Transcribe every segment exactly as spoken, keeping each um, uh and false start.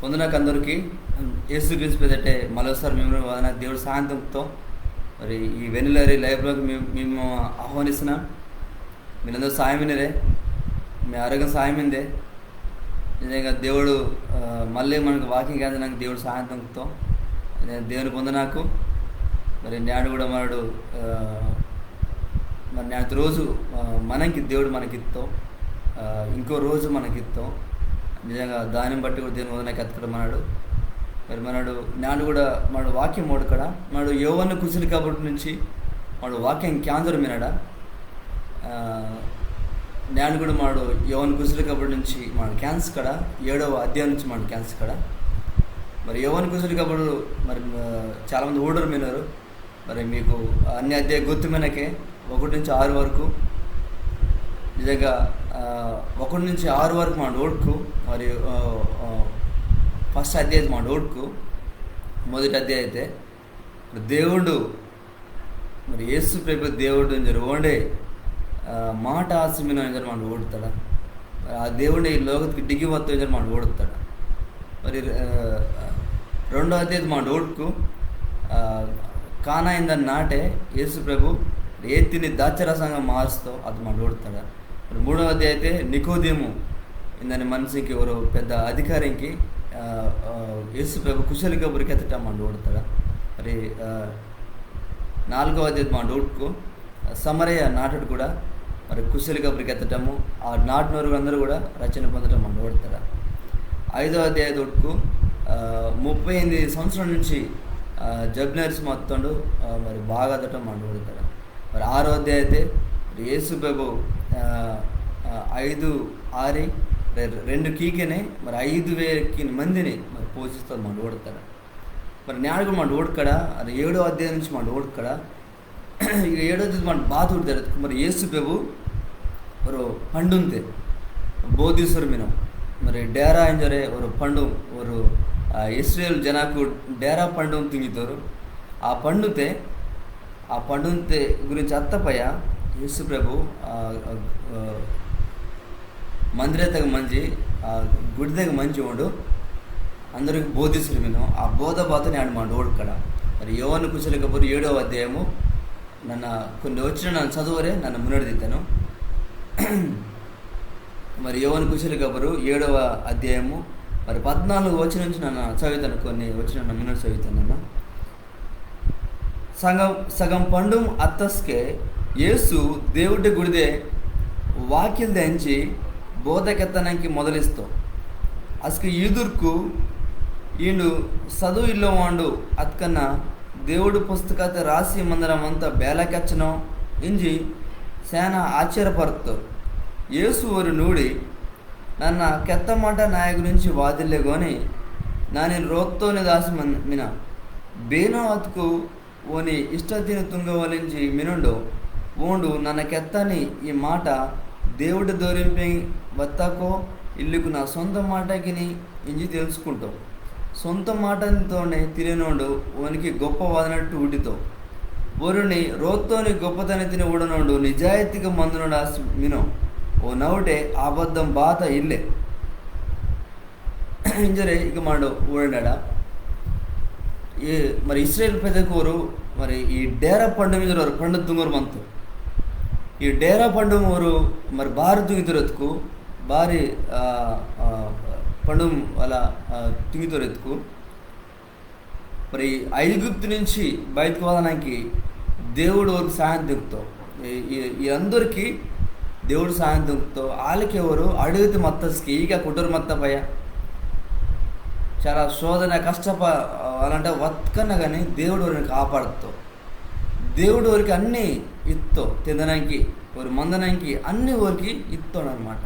వందనాకు అందరికీ. యేసుక్రీస్తు పేదటే మరోసారి మిమ్మల్ని వందనాకు. దేవుడు సాయంత్రంతో మరి ఈ వెన్నెలరి లైవ్లోకి మేము మేము ఆహ్వానిస్తున్నాం. మీరందరూ సాయం మినరే, మీ ఆరోగ్యం సాయం మిందే. నిజంగా దేవుడు ఆ, మళ్ళీ మనకు వాక్యం కేంజనాకు దేవుడు సాయంత్రంతో దేవునికి వందనాకు. మరి నేడు కూడా మనడు ఆ, మరి నేడు రోజు ఆ, మనకి దేవుడు మనకిత్తో ఆ, ఇంకో రోజు మనకిత్తో. నిజంగా దానిని బట్టి కూడా దేవుని వందనాకు ఎత్తకడం మనడు. మరి మనడు నేడు కూడా మనడు వాక్యం ఓడకడ మనడు యోవాను కుశలి కబురు నుంచి మనడు వాక్యం కేంజోర్ మినడ. ఆ, నేడు కూడా మనడు యోవాను కుశలి కబురు నుంచి మనడు కేంజకడ, ఏడవ అధ్యాయం నుంచి మనడు కేంజకడ. మరి యోవాను కుశలి కబురు మరి ఆ, చాలామంది ఊడోర్ మినరు. మరి మీకు అన్ని అధ్యాయ గుర్తు మినకే, ఒకటి నుంచి ఆరు వరకు. నిజంగా ఆ, ఒకటి నుంచి ఆరు వరకు మనడు ఊడుకు. మరి ఆ, ఆ, ఫస్ట్ అధ్యాయం మనడు ఊడుకు. మొదటి అధ్యాయం అయితే మరి దేవుడు, మరి యేసు ప్రభు దేవుడు ఇంజోర్ ఓండే ఆ, మాట ఆసి మినో ఇంజోర్ మనడు ఊడతాడ. మరి ఆ దేవుడే ఈ లోకత్కి డిగి వత్తో ఇంజోర్ మనడు ఊడతాడ. మరి ఆ, రెండో అధ్యాయం మనడు ఊడుకు. ఆ, కానా ఇందని నాటే యేసు ప్రభు ఏత్తిని ద్రాక్షరసంగా మార్స్తో, అది మనడు ఊడతాడ. మరి మూడో అధ్యాయం అయితే నికోదేము ఇందని మనిషికి, ఎవరో పెద్ద అధికారికి ఆ, ఆ, యేసు ప్రభు కుశలి కబురు కెత్తటం మనడు ఊడతాడ. మరి ఆ, నాలుగో అధ్యాయం మనడు ఊడుకు. సమరయ నాటోడు కూడా మరి కుశలి కబురు కెత్తటము, ఆ నాటినోరు అందరూ కూడా రక్షణ పొందటం మనడు ఊడతాడ. ఐదో అధ్యాయం ఊడుకు ఆ, ముప్పై ఎనిమిది సంవత్సరాల నుంచి ఆ, జబ్బు నర్సి మత్తోండు ఆ, మరి బాగు ఆదటం మనడు ఊడతాడ. మరి ఆరో అధ్యాయం అయితే మరి యేసు ప్రభు ఆ, ఆ, ఐదు ఆరి రె- రెండు కీకెనే మరి ఐదు వేల మందిని మరి పోషిస్తోండు మనడు ఊడతాడ. మరి నేడు కూడా మనడు ఊడకడ, అది ఏడో అధ్యాయం నుంచి మనడు ఊడకడ. ఇక ఏడో అధ్యాయం మనడు బాత ఊడతాడ. మరి యేసు ప్రభు ఒరో పండుంతే బోధిసోర్ మినో. మరి డేరా ఇంజోరే ఒరో పండు, ఒరో ఆ, ఇస్రాయేల్ జనాకు డేరా పండుం తుంగితోరు. ఆ పండుతే, ఆ పండుంతే గురించి అత్తపయ యేసు ప్రభు ఆ, ఆ, ఆ, మందిరతకు మంచి ఆ, గుడిదకు మంచి ఓండు అందరికి బోధిసోర్ మినో. ఆ బోధ బాత నేడు మనడు ఊడకడ. మరి యోవాను కుశలి కబురు ఏడవ అధ్యాయము నన్న కొన్ని వచనం నన్న చదువరే, నన్న మున్నడిదిద్దాను. మరి యోవాను కుశలి కబురు ఏడవ అధ్యాయము మరి పద్నాలుగు వచనం నుంచి నన్న చదువుతాను, కొన్ని వచనం నన్న మున్నడి చదువుతాను నన్న. సగం సగం పండుం అత్తస్కే యేసు దేవుడి గుడిదే వాకిల్దే అంచి బోధ కెత్తనంకి మొదలిస్తో. అస్కే యూదుర్కు ఈండు సదు ఇల్లోవాండు అత్కన్న దేవుడు పుస్తకతే రాసి మందనమంత బేలా కెచ్చనో ఇంజి సేన ఆశ్చర్యపర్తోరు. యేసు ఓరిని ఊడి, నన్న కెత్త మాట నాయ గురించి వాదిల్లే గోని, నానిని రోత్తోని దాసి మన్- మిన. బేనో అత్కు ఓని ఇష్టతిని తుంగవలించి మినుండో, ఓండు నన్న కెత్తని ఈ మాట దేవుడి దోరింపి వత్తకో ఇల్లుకు నా సొంత మాటకిని ఇంజి తెలుసుకుంటో. సొంత మాటతోనే తిరినోండు ఓనికి గొప్ప వాదనట్టు ఊడితో. ఓరిని రోత్తోని గొప్పతనతిని ఊడనోండు నిజాయితీగా మందునోడు ఆసి మినో. ఓ నవ్వుటే అబద్ధం బాత ఇల్లే. ఇంజరే ఇక మనడు ఊడడా. ఈ మరి ఇస్రాయేల్ పెదకూరు మరి ఈ డేరా పండు మీద వారు పండు తుంగరు మంతు. ఈ డేరా పండు వారు మరి బారి తుంగితురెత్తుకు, బారి ఆ, ఆ, పండు అలా ఆ, తుంగితురెత్తుకు. మరి ఐగుప్తు నుంచి బయటకు వెళ్ళడానికి దేవుడు వారికి సాయం దొరుకుతాం. ఈ- ఈ- ఈ అందరికీ దేవుడు సాయం దొరుకుతాం. వాళ్ళకి ఎవరు అడుగుతు మత్తస్కి ఈగ కుటరు మత్త పయ చాలా శోధన కష్టప అలాంటి వత్కన్నా కానీ దేవుడు వారిని కాపాడుతాం. దేవుడు వారికి అన్ని ఇత్తో, తినడానికి, వారు మందనానికి అన్ని వారికి ఇత్తాడు అనమాట.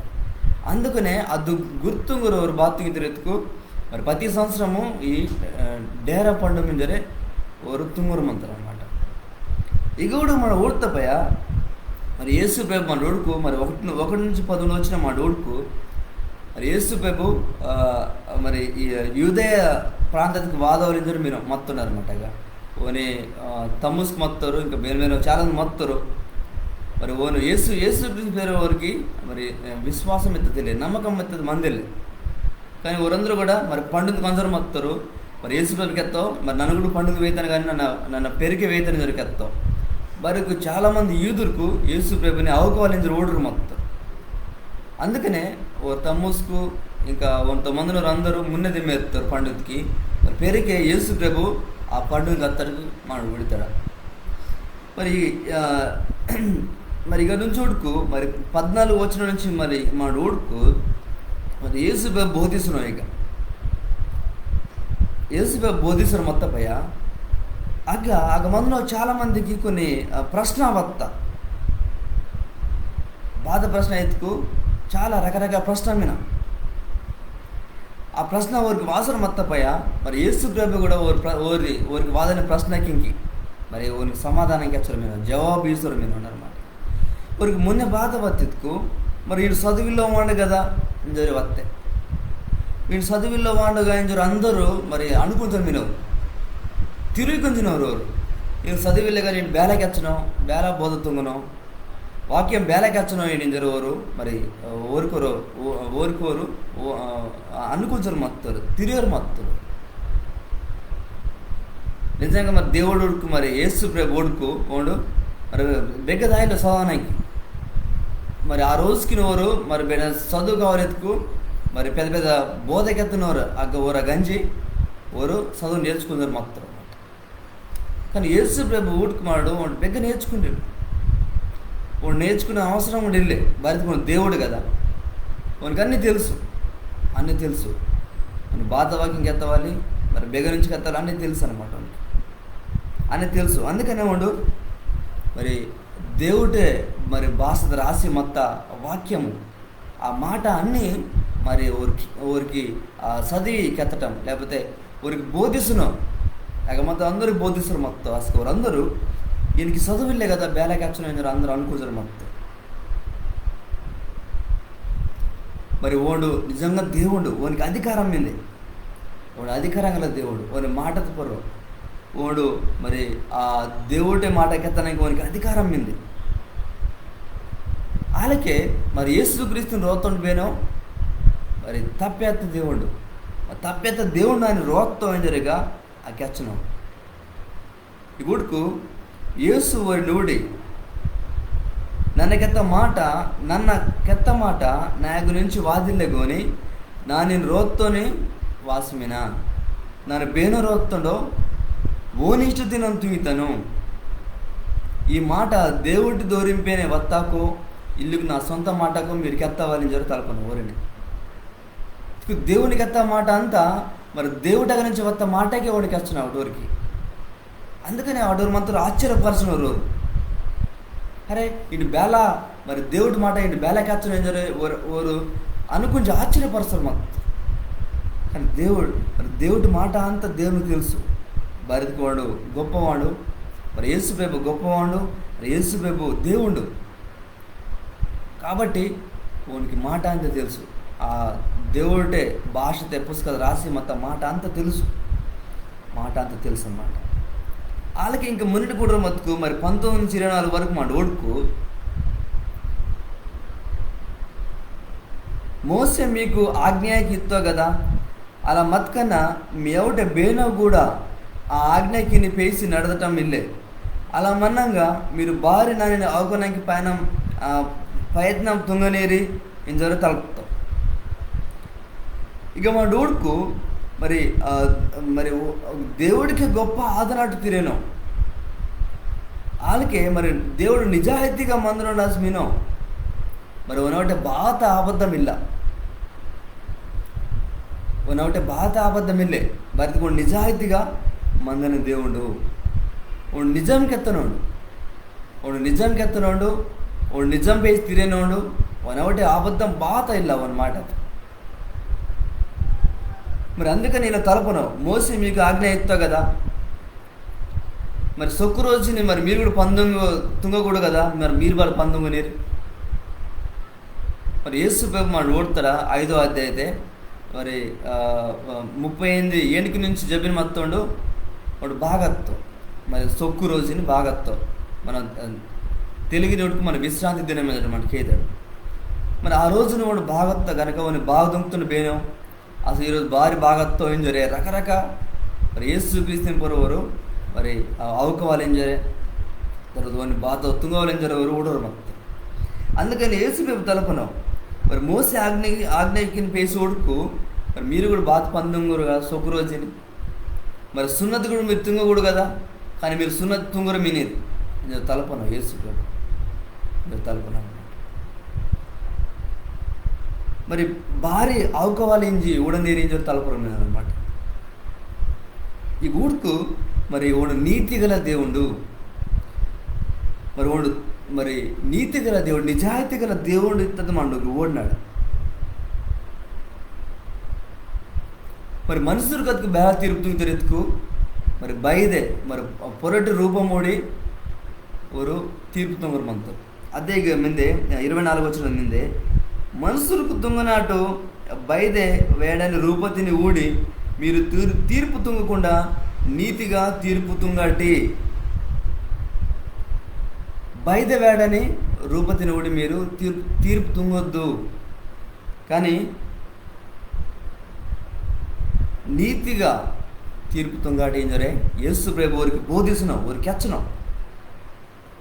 అందుకనే అది గుర్తుంగురు వారు బాత్తుకి తిరెత్తుకు మరి ప్రతి సంవత్సరము ఈ ఆ, డేరా పండు మిందరే వారు తుంగురు మంతారు అనమాట. ఇక కూడా మన ఊడతపయ మరి యేసు ప్రభు మన ఊడుకు మరి ఒకటి ఒకటి నుంచి పదకొండు వచ్చిన మన ఊడుకు మరి యేసు ప్రభు ఆ, మరి ఈ యూదయ ప్రాంతానికి వాదవలిందని మీరు మత్తున్నారు అనమాట. ఇక ఓని ఆ, తమ్ముస్కు మత్తోరు, ఇంకా వేరే వేరే చాలా మంది మత్తోరు. మరి ఓను యేసు యేసు క్రీస్తు పేరు వారికి మరి ఆ, విశ్వాసం ఎత్తదిలే, నమ్మకం ఎత్తది మందిలే. కానీ ఓరందరూ కూడా మరి పండుంది కొందరు మత్తోరు. మరి యేసు ప్రభు కెత్తో, మరి నన్న కూడా పండుంది వేతాను కానీ నన్న, నన్న పెరికే వేతాను ఇంజోరు కెత్తో. మరి చాలా మంది యూదుర్కు యేసు ప్రభుని అవుకవాలింజోరు ఊడోరు మత్తోరు. అందుకనే ఓ తమ్ముస్కు ఇంకా కొంతమంది అందరూ మున్నది మేత్తోరు పండుగకి. మరి పెరికే యేసు ప్రభు ఆ పండుగ అత్తడికి మనడు ఊడితాడు. మరి, ఆ, మరి ఇక నుంచి ఊడుకు, మరి పద్నాలుగు వచనం నుంచి మరి మనడు ఊడుకు, మరి యేసు ప్రభు బోధిస్తున్నాడు ఇక. యేసు ప్రభు బోధిస్తున్న మత్తపయ్య అగ్గ, అగ్గ మందులో చాలా మందికి కొన్ని, ఆ, ప్రశ్న వత్త. బాధ ప్రశ్న ఎత్తుకు చాలా రకరకాల ప్రశ్న మిన. ఆ ప్రశ్న ఓరికి వాసన మత్తపయ్య, మరి యేసు ప్రభు కూడా ఓరి ప్ర-, ఓరి, ఓరికి వాదని ప్రశ్నకి ఇంకి మరి ఓరికి సమాధానం కెచ్చోరు మిన, జవాబు ఈసోరు మిన అన్నమాట. ఓరికి మున్నే బాధ వత్తిత్కు, మరి ఈడు చదువిల్లో వాండు కదా ఇంజోరు వత్తే. ఈడు చదువిల్లో వాండుగా ఇంజోరు అందరూ మరి అనుకుంటారు మినో. తిరిగి కొంచినోరు ఓరు. ఈడు చదువిల్లే కానీ ఈడు బేలా కెచ్చనో, బేలా బోధ తుంగనో, వాక్యం బేలా కెచ్చనో ఈడు ఇంజోరు ఓరు. మరి, ఆ, ఓరుకోరు, ఓ-, ఓరుకోరు, ఓ-, ఆ, అనుకుంటారు మత్తోరు, తిరియోరు మత్తోరు. నిజంగా మరి దేవుడు ఊడుకు, మరి యేసు ప్రభు ఊడుకు ఓండు మరి బెగ్గ దాయిలో చదవనాకి. మరి ఆ రోజుకి ఓరు మరి బెడ చదువు కావాలెత్తుకు మరి పెద్ద పెద్ద బోధ కెత్తనోరు అగ్గ ఓరు గంజి ఓరు చదువు నేర్చుకుందోరు మత్తోరు. కానీ యేసు ప్రభు ఊడుకు మనడు ఓండు బెగ్గ నేర్చుకుంటాడు. ఓండు నేర్చుకునే అవసరం కూడా ఇల్లే, బారిత్కు ఓండు దేవుడు కదా, ఓనికి అన్నీ తెలుసు, అన్నీ తెలుసు. ఓండు బాత వాక్యం కెత్తవాలి, మరి బెగ్గ నుంచి కెత్తాలి, అన్నీ తెలుసు అనమాట ఓనికి, అన్నీ తెలుసు. అందుకనే ఓండు మరి దేవుడే మరి బాసత రాసి మత్త వాక్యము, ఆ మాట అన్నీ మరి ఓరికి, ఓరికి, ఆ, చదివి కెత్తటం, లేకపోతే ఓరికి బోధిస్తును. అగ్గ మత్త అందరూ బోధిస్తారు మత్త, అసలు ఓరందరూ ఈయనకి చదువిల్లే కదా, బేలా కెచ్చనో ఇంజోరు అందరూ అనుకుంటారు మత్త. మరి ఓండు నిజంగా దేవుడు, ఓనికి అధికారం మిందే. ఓండు అధికారం గల దేవుడు, ఓని మాటత పొర్రో. ఓండు మరి ఆ దేవుడే మాట కెత్తనాకి ఓనికి అధికారం మిందే. ఆలకే మరి యేసుక్రీస్తుని రోత్తోండు బేనో, మరి తప్పేత్త దేవుడు, ఆ తప్పేత్త దేవుడు నాని రోత్తో ఇంజోరిగా ఆ కెచ్చనో. ఇక ఊడుకు యేసు ఓరిని ఊడి, నన్న కెత్త మాట, నన్న కెత్త మాట నా అగ్గ నుంచి వాదిల్లే గోని, నానిని రోత్తోని వాసి మిన. నన్న బేనో రోత్తోండో, ఓని ఇష్టతిని నన్న తుంగితాను. ఈ మాట దేవుడి దోరింపేనే వత్తాకో, ఇల్లుకు నా సొంత మాటకో మీరు కెత్తవాలింజోరు తలపనో ఓరిని. దేవుని కెత్త మాట అంతా, మరి దేవుడి దగ్గర నుంచి వత్త మాటకే ఓండు కెచ్చనో ఓరికి. అందుకనే ఓరు మంతోరు ఆశ్చర్యపరచనోరు. అరే, ఈడు బేలా మరి దేవుడి మాట ఈడు బేలా కెచ్చనో ఇంజోరు ఓరు, ఓరు అనుకుంచి ఆశ్చర్యపరచోరు మత్త. కానీ దేవుడు, మరి దేవుడి మాట అంతా దేవునికి తెలుసు. బారిత్కు ఓండు గొప్పవాడు, మరి యేసు ప్రభు గొప్పవాడు, మరి యేసు ప్రభు దేవుడు. కాబట్టి ఓనికి మాట అంతా తెలుసు. ఆ దేవుడే బాసత పుస్తకాలు రాసి మత్త మాట అంతా తెలుసు, మాట అంతా తెలుసు అన్నమాట. ఆలకే ఇంకా మున్నటి కూడా మత్తుకు మరి పంతొమ్మిది నుంచి ఇరవై నాలుగు వరకు మనడు ఊడుకు, మోసే మీకు ఆజ్ఞ ఇత్తో కదా, అలా మత్కన్న మీ అవుటె బేనో కూడా ఆ ఆజ్ఞకిని పేసి నడదటం ఇల్లే. అలా మన్నంగా మీరు బారి నానిని అవుకనాకి పయనం, ఆ, ప్రయత్నం తుంగనీరి ఇంజోరు తలప్తో. ఇక మనడు ఊడుకు మరి, ఆ, మరి ఓ-, దేవుడికి గొప్ప ఆదనాటు తిరేనో. ఆలకే మరి దేవుడు నిజాయితీగా మందనోండాసి మినో. మరి ఓనవుటె బాత అబద్ధం ఇల్ల. ఓనవుటె బాత అబద్ధం ఇల్లే. బారిత్కు ఓండు నిజాయితీగా మందని దేవుడు. ఓండు నిజం కెత్తనోండు. ఓండు నిజం కెత్తనోండు. ఓండు నిజం పేసి తిరేనోండు. ఓనవుటె అబద్ధం బాత ఇల్ల ఓని మాటతె. మరి అందుకని ఇలా తలపనో, మోసే మీకు ఆజ్ఞ ఇత్తో కదా. మరి సొక్కు రోజుని మరి మీరు కూడా పందొంగు తుంగకూడదు కదా, మరి మీరు బారి పందొంగునీరు. మరి యేసు ప్రభు మనడు ఊడతాడా ఐదో అధ్యాయతే మరి, ఆ, ముప్పై ఎనిమిది ఏండుకి నుంచి జబ్బిన మత్తోండు, ఓండు బాగత్తో. మరి సొక్కు రోజుని బాగత్తో. మన, ఆ, తెలుగు నోటికి మన విశ్రాంతి దినం ఏంటంటే మనకి ఏదాడు. మరి ఆ రోజున ఓండు బాగత్త కనుక ఓని బాగ తుంగుతుండు బేనో. అసలు ఈరోజు బారి బాగత్తో ఇంజోరే రకరక మరి యేసు క్రీస్తుని పొరవరు మరి ఆ అవుకవాలింజోరే తర్వాత ఓని బాత తుంగవాలింజోరే ఓరు ఊడోరు మత్త. అందుకని యేసు ప్రభు తలపను మరి మోసే ఆజ్ఞ ఆజ్ఞకిని పేసి ఊడుకు మరి మీరు కూడా బాత పందుంగురుగా సొకు రోజుని మరి సున్నతి కూడా మీరు తుంగకూడదు కదా, కానీ మీరు సున్నతి తుంగరు మినీరు ఇంజో తలపను యేసు ప్రభు ఇంజో తలపను. మరి బారి అవుకవాలింజి ఊడనీరింజో తలపరు మీద అనమాట. ఈ ఊడుకు మరి ఓడు నీతిగల దేవుడు, మరి ఓడు మరి నీతిగల దేవుడు, నిజాయితీగల దేవుడు ఇత్తది మండుకు ఓడినాడు. మరి మనుషులు కతుకు బేల తీర్పు తుంగితోరు ఎత్తుకు మరి బైదే మరి పొరటి రూపం ఓడి ఓరు తీర్పు తుంగరు మంతోరు. అదే ఇక మిందే ఇరవై నాలుగు వచనం మిందే మనుషులకు తుంగనాటు బైదే వేడని రూపతిని ఊడి మీరు తీర్-, తీర్పు తుంగకుండా నీతిగా తీర్పు తుంగటి. బైదే వేడని రూపతిని ఊడి మీరు తీర్-, తీర్పు తుంగొద్దు, కానీ నీతిగా తీర్పు తుంగాటి ఇంజోరే యేసు ప్రభు ఓరికి బోధిస్తున్నాం, ఓరికి కెచ్చనం,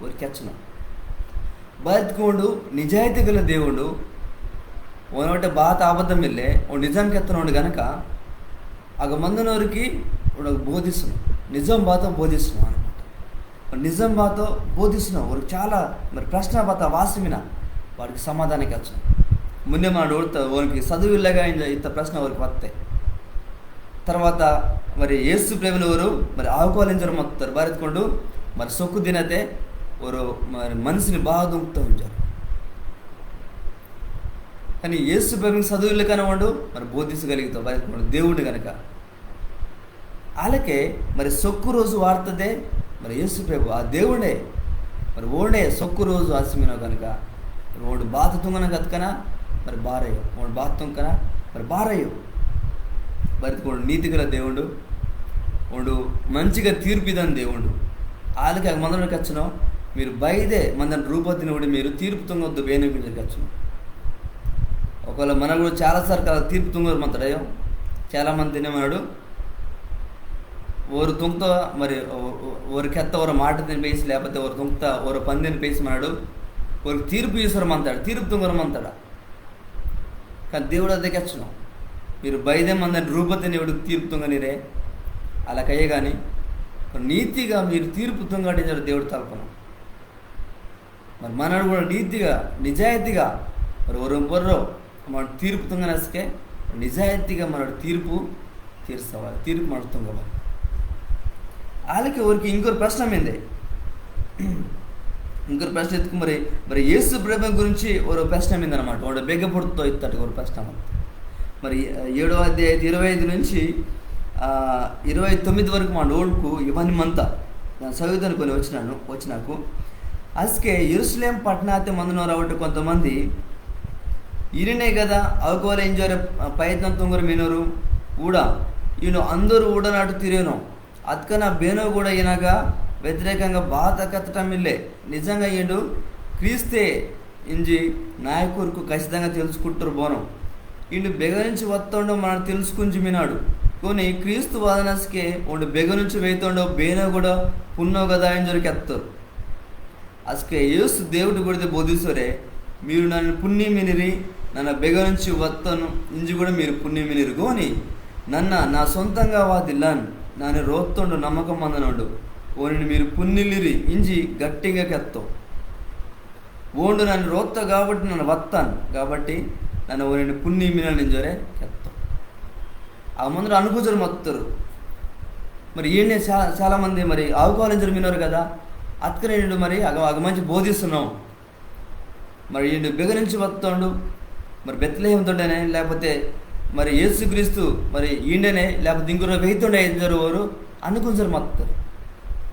ఓరికి కెచ్చనం. బతుకు ఓండు నిజాయితీగల దేవుడు, ఓనవటే బాత అబద్ధం ఇల్లే, ఓండు నిజం కెత్తనోండు గనక అగ మందనోరికి ఓండు బోధిస్తున్నాం, నిజం బాత బోధిస్తున్నాం అనమాట. నిజం బాతో బోధిస్తున్నాం. ఓరికి చాలా మరి ప్రశ్న బాత వాసిమిన వారికి సమాధానం కెచ్చం. మున్నే మనడు ఊడతా ఓరికి చదువు ఇల్లగా ఇంజ ఇత్త ప్రశ్న ఓరికి వత్తే. తర్వాత మరి యేసు ప్రభుని ఓరు మరి ఆవుకోవాలింజరు మత్తోరు బారెత్తుకోండు మరి సొక్కు దినతే ఓరు మరి మనిషిని బాగా దుంకుతూ ఉంచారు. కానీ యేసు ప్రభుని చదువు ఇల్లకనే ఓండు మరి బోధించగలుగుతావు బారెత్తుకోండు దేవుడు కనుక. అలాకే మరి సొక్కు రోజు వార్తదే మరి యేసు ప్రభు ఆ దేవుడే, మరి ఓండే సొక్కు రోజు ఆసిమినో కనుక మరి ఓండు బాత తుంగన కత్కన మరి బారయ్యో, ఓండు బాత తుంగన మరి బారయ్యో. బారెత్తుకోండు నీతిగల దేవుడు, ఓండు మంచిగా తీర్పిదని దేవుడు. ఆలకే మందనోరికి కెచ్చనం, మీరు బైదే మందని రూపతిని ఊడి మీరు తీర్పు తుంగొద్దు బేనోకింజోరే కెచ్చనం. ఒకవేళ మనడు కూడా చాలా సార్లు కదా తీర్పు తుంగరు మంతోడయ్యో. చాలా మందిని మనడు ఓరు తుంగతో మరి ఓ-, ఓ-, ఓరు కెత్త ఓరు మాటతిని పేసి, లేకపోతే ఓరు తుంగత ఓరు పందిని పేసి మనడు ఓరు తీర్పు ఈసోరు మంతోడా, తీర్పు తుంగరు మంతోడా. కానీ దేవుడు అదే కెచ్చనం, మీరు బైదే మందని రూపతిని ఊడి తీర్పు తుంగనీరే, అలా కయ్యే కానీ నీతిగా మీరు తీర్పు తుంగాటి ఇంజోరే దేవుడు తలపనం. మరి మనడు కూడా నీతిగా నిజాయితీగా మరి ఒరొం పొర్రో మనడు తీర్పు తుంగనస్కే నిజాయితీగా మనడు తీర్పు తీర్చవాలి, తీర్పు మనడు తుంగవాలి. ఆలకే ఓరికి ఇంకొరు ప్రశ్న మిందే, ఇంకొరు ప్రశ్న ఎత్తుకు మరి మరి యేసు ప్రభు గురించి ఒరో ప్రశ్న మిందనమాట. ఓండు బెగ్గ పుడుతో ఇత్తట్టు ఒరో ప్రశ్న. మరి ఏడవ అధ్యాయం ఇరవై ఐదు నుంచి ఆ, ఇరవై తొమ్మిది వరకు మనడు ఊడుకు ఇవన్నీ మంత. నన్న చదువుతాను కొన్ని వచనాను, వచనాకు. అస్కే యెరూషలేం పట్నాతే మందనోరు అవుటె కొంతమంది ఈనినే కదా అవుకోవాలింజోరే ప్రయత్నం తుంగరు మినోరు ఊడ, ఈండు అందోరు ఊడనాటు తిరేనో, అత్కన బేనో కూడా ఈనగ వ్యతిరేకంగా బాత కెత్తటం ఇల్లే. నిజంగా ఈండు క్రీస్తే ఇంజి నాయకుర్కు ఖచ్చితంగా తెలుసుకుట్టోరు బోనం. ఈండు బెగనుంచి వత్తోండో మనడు తెలుసుకుంజి మినాడు. కొని క్రీస్తు వాదనస్కే ఓండు బెగనుంచి వెయితోండో బేనో కూడా పున్నో కదా ఇంజోరే కెత్తోరు. అస్కే యేసు దేవుడు కూడా బోధిసోరే, మీరు నన్ను పున్ని మినిరి, నన్న బెగనుంచి వత్తోను ఇంజి కూడా మీరు పున్ని మినిరి. గోని నన్న నా సొంతంగా వాదిల్లాన్, నన్ను రోత్తోండు నమ్మకం మందనోండు, ఓనిని మీరు పున్నిల్లిరి ఇంజి గట్టిగా కెత్తో. ఓండు నన్ను రోత్తో కాబట్టి నన్న వత్తాన్, కాబట్టి నన్న ఓనిని పున్ని మినాన్ ఇంజోరే కెత్తో. ఆ మందనోరు అనుకుంజోరు మత్తోరు. మరి ఈండే చా-, చాలా మంది మరి అవుకోవాలింజోరు మినోరు కదా, అత్కనే ఈండు మరి అగ అగ మంచి బోధిస్తున్నాం. మరి ఈండు బెగనుంచి వత్తోండు, మరి బెత్లెహేం తోండేనే, లేకపోతే మరి యేసుక్రీస్తు మరి ఈండేనే, లేకపోతే ఇంకొరో వెయితోండే ఇంజోరు ఓరు అనుకుంజోరు మత్తోరు.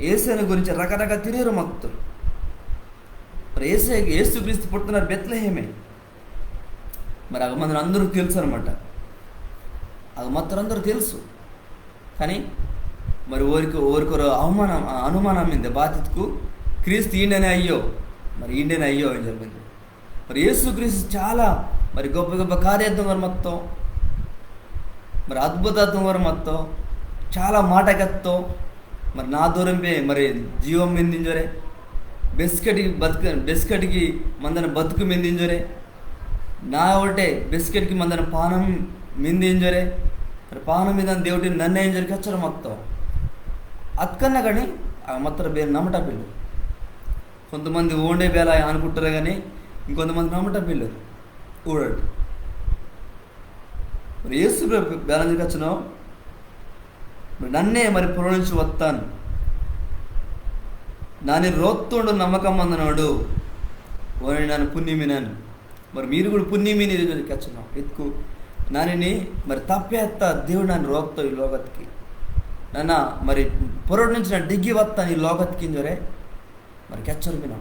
యేసుని గురించి రకరకాల తిరియోరు మత్తోరు. మరి యేసు, యేసుక్రీస్తు పుట్టినారు బెత్లెహేమే. మరి అగ మందనోరు అందరూ తెలుసు అనమాట. అగ మత్తోరు అందరూ తెలుసు. కానీ మరి ఓరికి, ఓరికొరో అవమానం, ఆ, అనుమానం మిందే బాతిత్కు క్రీస్తు ఈండేనే అయ్యో, మరి ఈండేనే అయ్యో ఇంజోరే మిందే. మరి యేసుక్రీస్తు చాలా మరి గొప్ప గొప్ప కార్యార్థం మరి మత్తో. మరి అద్భుత తుంగోరు మత్తో, చాలా మాట కెత్తో. మరి నా దూరంపే మరి జీవం మిందింజోరే, బెస్కెటికి బతుకు, బెస్కెటికి మందన బతుకు మిందింజోరే, నా ఒకటే బెస్కెటికి మందన పానం మిందింజోరే, మరి పానం మీద దేవుడి నన్నే ఇంజోరి కెచ్చోరు మత్తో. అత్కన్నా కానీ ఆ మత్తోరు బేరు నమ్మట పిల్లోరు. కొంతమంది ఓండే బేలా అనుకుంటారు కానీ ఇంకొంతమంది నమ్మట పిల్లోరు. ఊడటి మరి యేసు ప్రభు బేలా ఇంజోరి కెచ్చినో, మరి నన్నే మరి పొర్రొ నుంచి వత్తాను, నాని రోత్తోండు నమ్మకం మందనోడు, ఓని నన్ను పున్ని మినాను. మరి మీరు కూడా పున్ని మినిరి ఇంజోరి కెచ్చినో. ఇత్కు నానిని మరి తప్పే అత్త దేవుడు నన్ను రోత్తో ఈ లోకత్కి. నన్న మరి పొర్రొ నుంచి నా డిగ్గి వత్తాను ఈ లోకత్కి ఇంజోరే మరి కెచ్చోరు మినో.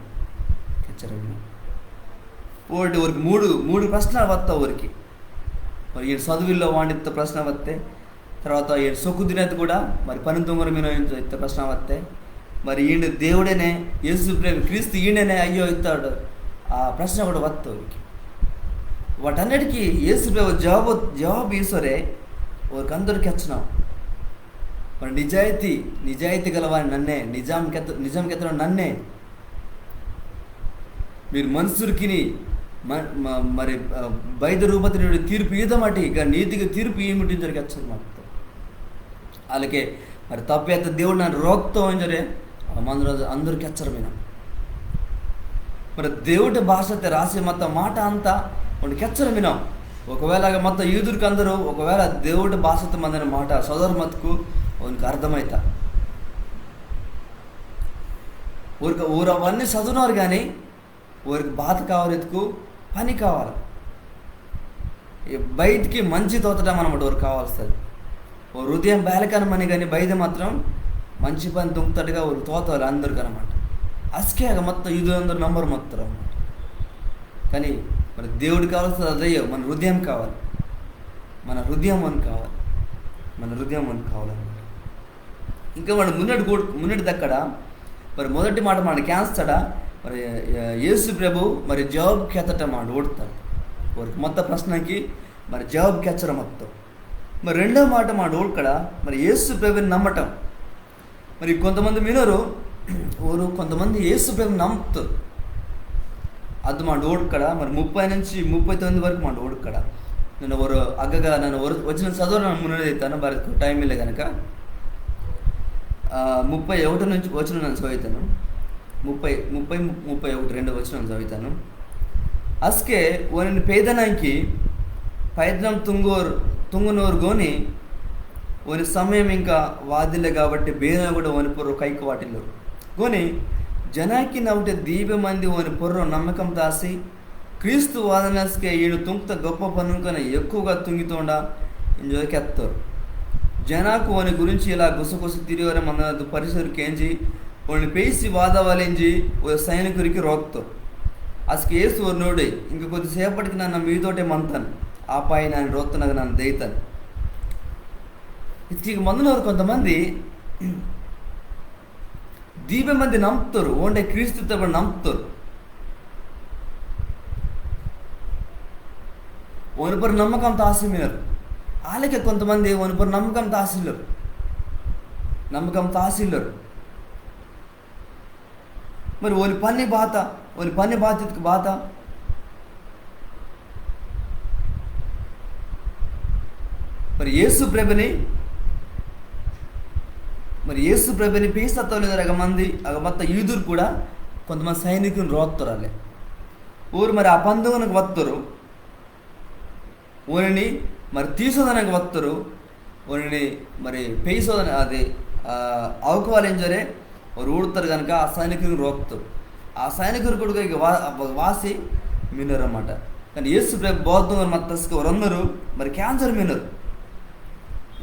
కెచ్చోరు మినో. ఓటి ఓరికి మూడు, మూడు ప్రశ్న వత్త ఓరికి. మరి ఈడు చదువిల్లో వాండిత్త ప్రశ్న వత్తే, తర్వాత ఈడు సొక్కు తినేది కూడా, మరి పని తుంగోరు మినో ఇంజో ఇత్త ప్రశ్న వత్తే, మరి ఈడు దేవుడేనే, యేసు ప్రభు క్రీస్తు ఈడేనే అయ్యో ఇత్తాడు, ఆ ప్రశ్న కూడా వత్త ఓరికి. వాటన్నిటికీ యేసు ప్రభు జవాబు, జవాబు ఈసోరే ఓరికందరు కెచ్చినో. మరి నిజాయితీ, నిజాయితీ గలవాని నన్నే, నిజం కెత్త, నిజం కెత్తడం నన్నే. మీరు మనుషులకిని మ-, మ-, మరి, ఆ, బయట రూపతిని తీర్పు ఈదమాటి, ఇక నీతిగా తీర్పు ఏమిటి ఇంజోరి కెచ్చోరు మత్తో. అలాగే మరి తప్పే అత్త దేవుడు నన్ను రోత్తో ఇంజోరే, ఆ మందరు అందరు కెచ్చోరు మినో. మరి దేవుడి భాషతే రాసి మత్త మాట అంతా ఓండు కెచ్చోరు మినో. ఒకవేళ అగ మత్త యూదుర్కు అందరు ఒకవేళ దేవుడి భాషతే మందని మాట సదోరు మత్కు ఓనికి అర్థమైతా. ఓరికి, ఓరు అవన్నీ చదువునోరు కానీ ఓరికి బాత కావాలి, ఇత్కు పని కావాలి. ఈ బయటికి మంచి తోతటం అనమాట ఓరికి కావాల్సింది. ఓ హృదయం బేలకన మని కానీ బయట మాత్రం మంచి పని తుంగుతాడుగా ఓరు తోతవాలి అందరికి అనమాట. అస్కే అగ మత్త యూదులందరు నంబర్ మత్తోరు అనమాట. కానీ మరి దేవుడు కావాల్సింది అదయ్యో, మన హృదయం కావాలి. మన హృదయం ఓనికి కావాలి. మన హృదయం ఓనికి కావాలన్నమాట. ఇంకా వాడు మున్నటి గో-, మున్నటి దక్కడ మరి మొదటి మాట మాట కేంజ్తాడా, మరి, ఆ, యేసు ప్రభు మరి జవాబు కెత్తటం మాట ఓడుతాడు. ఓరికి మత్త ప్రశ్నకి మరి జవాబు కెచ్చోరు మత్తో. మరి రెండో మాట మాట ఓడుకడ మరి యేసు ప్రభుని నమ్మటం. మరి కొంతమంది మినోరు, ఓరు కొంతమంది యేసు ప్రభుని నమ్ముతోరు. అది మాట ఓడుకడ మరి ముప్పై నుంచి ముప్పై తొమ్మిది వరకు మాట ఓడుకడ. నన్న ఓరు అగ్గగా నన్న ఓరు వచనం చదవడం మున్నది అయితాను, మరి టైమ్ ఇల్లే కనుక, ఆ, ముప్పై ఒకటి నుంచి వచనం నన్న చదువుతాను. ముప్పై, ముప్పై, ముప్పై ఒకటి రెండు వచనం చదువుతాను. అస్కే ఓనిని పేదనాంకి పైదనం తుంగోర్, తుంగనోర్ గోని, ఓని సమయం ఇంకా వాదిల్లే కాబట్టి బేనో కూడా ఓని పొర్రొ కైకు వాటిల్లోరు. గోని జనాకి నవ్వుటే దీపే మంది ఓని పొర్రొ నమ్మకం తాసి, క్రీస్తు వాదనస్కే ఈడు తుంక్త గొప్ప పనుంకన ఎక్కువగా తుంగితోండా ఇంజో కెత్తోరు. జనాకు ఓని గురించి ఇలా గుసగుస తిరియోరే మందనదు పరిసరు కేంజి, ఓని పేసి వాదవాలింజి ఓ సైనికురికి రోత్తోరు. అస్కే యేసు ఓరినోడే, ఇంక కొద్దిసేపటికి నన్న మీతోటే మంతాను, ఆపాయి నాని రోత్తనగ నన్న దేయితాను. ఇత్కి మందనోరు కొంతమంది దీపే మంది నమ్ముతోరు, ఓండే క్రీస్తు తప్ప నమ్ముతోరు. ఓని పొర్రొ నమ్మకం తాసి మినోరు. ఆలకే కొంతమంది ఓని పొర్రొ నమ్మకం తాసిల్లోరు. నమ్మకం తాసిల్లోరు. మరి ఓని పని బాత, ఓని పని బాత ఇత్కు బాత. మరి యేసు ప్రభుని, మరి యేసు ప్రభుని పేసత్తోలేదరు అగ మంది, అగ మత్త యూదురు కూడా కొంతమంది సైనికుని రోత్తోరు అలే. ఓరు మరి ఆ పందుగనకు వత్తోరు, ఓనిని మరి తీసోదనకు వత్తోరు, ఓనిని మరి పేసోదన అది, ఆ, అవుకవాలింజోరే, ఓరు ఊడుతోరు కనుక ఆ సైనికుని రోత్తోరు. ఆ సైనికురు కూడా ఇక వా-, వాసి మినోరు అన్నమాట. కానీ యేసు ప్రభు బోధం మత్తస్కు ఓరందరు మరి కేంజోరు మినోరు.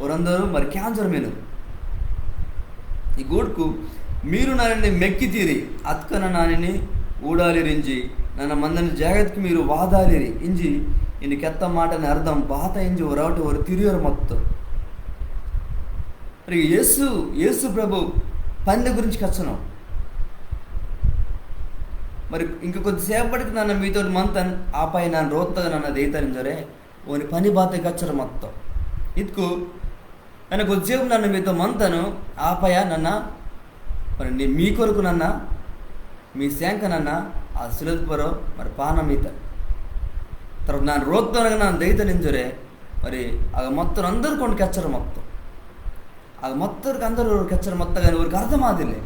ఓరందరు మరి కేంజోరు మినోరు. ఈ గూడ్కు మీరు నానిని మెక్కితీరి, అత్కన నానిని ఊడాలిరింజి, నన్న మందని జాగత్కి మీరు వాదాలిరి ఇంజి, ఇని కెత్త మాటని అర్థం బాత ఇంజి ఓరవటి ఓరు తిరియోరు మత్తోరు. మరి యేసు, యేసు ప్రభు పని గురించి కెచ్చనో. మరి ఇంక కొద్దిసేపటికి నన్న మీతోటి మంతాను, ఆపాయి నాని రోత్తగా నన్న దేయితాను ఇంజోరే, ఓని పని బాత కెచ్చోరు మత్తోరు. ఇత్కు, నన్న కొద్దిసేపు నన్న మీతో మంతాను, ఆపాయ నన్న, మరి నీ-, మీ కొరకు నన్న, మీ సేంక నన్న, ఆ సిలువత్ పొర్రో, మరి పానం ఈత. తర్వాత నన్న రోత్తోనగ నన్న దైత నింజొరే, మరి అగ మత్తోరు అందరు కొండ కెచ్చోరు మత్తో. అగ మత్తోరు అందరు కెచ్చోరు మత్తో గాని ఓరికి అర్థమాదిల్లే.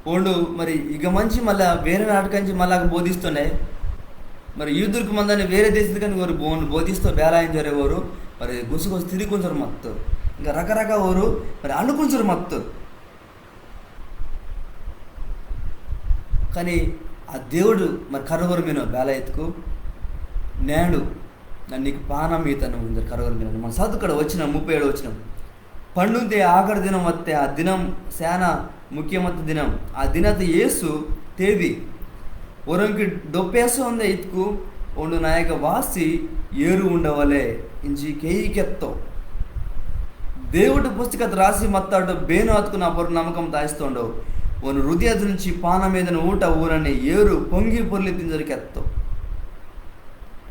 ఓండు మరి ఇగ మంచి మళ్ళా వేరే నాటకంచి మళ్ళా అగ బోధిస్తుండే. మరి యూదుర్కు మందని వేరే దేశత్కి గాని ఓరు బో-, బోధిస్తో బేలా ఇంజొరే ఓరు. మరి గుసగుస తిరిగి కొంచెం మత్తోరు. ఇంకా రకరకాల ఓరు మరి అనుకుంటారు మత్తోరు. కానీ ఆ దేవుడు మరి కరవరు మీను బేల ఎత్తుకు నేడు నన్న నీకు పానం ఈతను ఇంజొరే కరవరు మీను. మన సదుకడ వచనం ముప్పై ఏడు వచనం. పండుందే ఆఖరి దినం వత్తే ఆ దినం సేన ముఖ్యమత్త దినం. ఆ దినత యేసు తేది ఒరొంకి డొప్పేసొందే ఇత్కు ఓండు నాయక వాసి ఏరు ఉండవలే ఇంజి కేయి కెత్తో. దేవుడు పుస్తకత రాసి మత్తాడు బేనో అత్కు నా పొర్రో నమ్మకం తాయిస్తోండో. ఓని హృదయత నుంచి పానం ఈదని ఊట ఊరని ఏరు పొంగి పొర్లిత్ ఇంజొరే కెత్తో.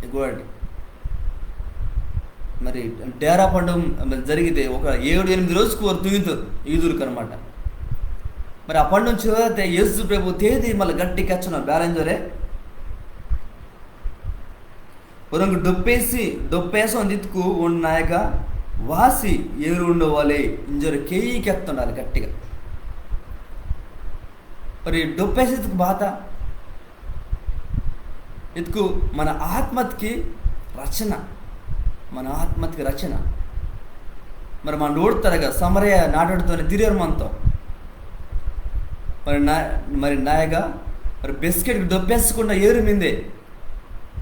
ఇగోండి. మరి డేరా పండుం మరి జరిగితే ఒక ఏడు ఎనిమిది రోజుకు ఓరు తుంగితోరు యూదుర్కు అనమాట. మరి ఆ పండుం చివరితే యేసు ప్రభు తేది మళ్ళా గట్టి కెచ్చోను బేల ఇంజొరే. ఒరొంకి డొప్పేసి, డొప్పేసొందిత్కు ఓండు నాయక వాసి ఏరు ఉండవలే ఇంజొరే కేయి కెత్తోండు గట్టిగా. మరి డొప్పేసి ఇత్కు బాత ఇత్కు మన ఆత్మత్కి రచన, మన ఆత్మత్కి రచన. మరి మన నోడుతారుగా సమరయ నాటోడితోనే తిరియరు మనతో. మరి నా-, మరి నాయక మరి బెస్కెట్కి డొప్పేసకుండా ఏరు మిందే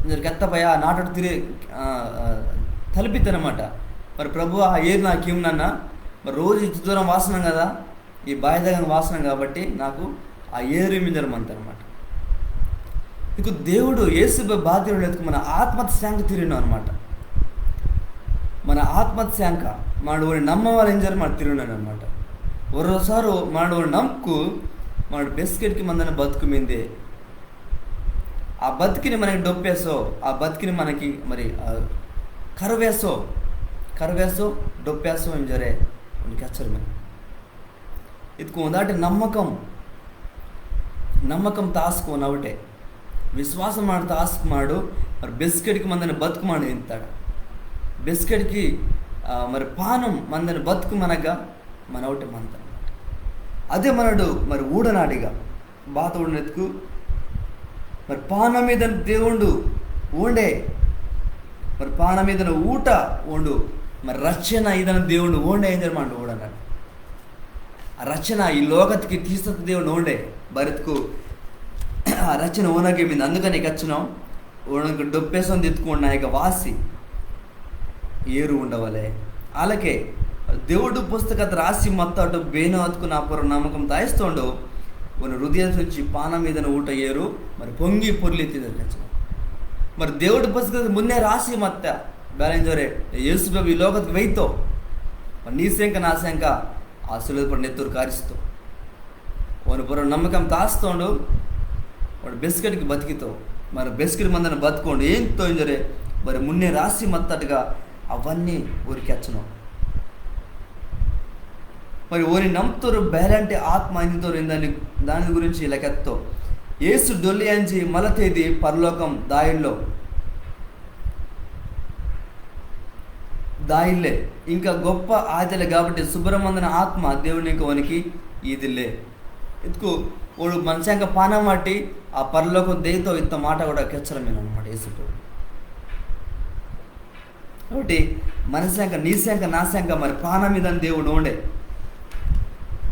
ఇంజొరే కెత్త పయ ఆ నాటోడి తిరి-, ఆ, ఆ, తలిపిత్తనమాట. మరి ప్రభు ఆ ఏరు నాకు ఇమ్మనన్న, మరి రోజు ఇంత దూరం వాసనం కదా, ఈ బాయిదగం వాసనం కాబట్టి నాకు ఆ ఏరు మింజొరే మంతనమాట. ఇక దేవుడు యేసు బాతిరుడు ఎత్తుకు మన ఆత్మత సేంక తిరిగినాం అనమాట. మన ఆత్మత సేంక మనడు ఓని నమ్మవాలి ఇంజొరే మన తిరిగినాం అనమాట. ఒరోసారి మనడు ఓని నమ్ముకు మనడు బెస్కెట్కి మందని బతుకు మిందే ఆ బతుకుని మనకి డొప్పేసో, ఆ బతుకుని మనకి మరి, ఆ, కరవేసో, కరవేసో, డొప్పేసో ఇంజొరే ఓండు కెచ్చోరు మిను. ఇత్కు ఓందాటి నమ్మకం, నమ్మకం తాస్కు ఓనవుటే. విశ్వాసం మనడు తాస్కు మనడు, మరి బెస్కెట్కి మందని బతుకు మనడు ఇంతాడు. బెస్కెట్కి, ఆ, మరి పానం మందని బతుకు మనగా మనవుటే మంత. అదే మనడు మరి ఊడనాడిగా బాత ఊడనెత్తుకు మరి పానం ఈదని దేవుండు ఓండే, మరి పానం ఈదని ఊట ఓండు, మరి రచన ఈదని దేవుండు ఓండే ఇంజొరే మనడు ఊడనాడు. ఆ రచన ఈ లోకత్కి తీసత్త దేవుండు ఓండే. బారిత్కు ఆ రచన ఓనగే మిందే అందుకనే కెచ్చోను. ఓండు డొప్పేసొందిత్కు ఓండు నాయక వాసి ఏరు ఉండవలే. అలాకే దేవుడు పుస్తకత రాసి మత్తాడు బేనో అత్కు నా పొర్రో నమ్మకం తాయిస్తోండో. ఓని హృదయత నుంచి పానం ఈదని ఊట ఏరు మరి పొంగి పొర్లిత్ ఇంజొరే కెచ్చోను. మరి దేవుడు పుస్తకత మున్నే రాసి మత్త బేల ఇంజొరే యేసు ప్రభు ఈ లోకత్కి వెయితో. మరి నీ సేంక నా సేంక ఆ సిలువత్ పొర్రో నెత్తురు కారిస్తో. ఓని పొర్రో నమ్మకం తాస్తోండు, ఓండు బెస్కెట్కి బతికితో. మరి బెస్కెట్కి మందని బతుకు ఓండు ఏంతో ఇంజొరే, మరి మున్నే రాసి మత్తట్టుగా అవన్నీ ఓరికి కెచ్చోను. మరి ఓని నమ్ముతోరు బేలాంటి ఆత్మ ఇందితోరు ఇందని దాని గురించి ఇలా కెత్తో. యేసు డొల్లి అంజి మల తేది పరలోకం దాయిల్లో. దాయిల్లే. ఇంకా గొప్ప ఆదలే కాబట్టి సుబ్బరమ్ మందని ఆత్మ దేవుడు ఇంకా ఓనికి ఈదిల్లే. ఇత్కు ఓండు మన సేంక పానం వాటి ఆ పరలోకం దెయితో ఇత్త మాట కూడా కెచ్చోరు మిను అనమాట యేసు ప్రభు. కాబట్టి మన సేంక, నీ సేంక, నా సేంక మరి పానం ఈదని దేవుండు ఓండే.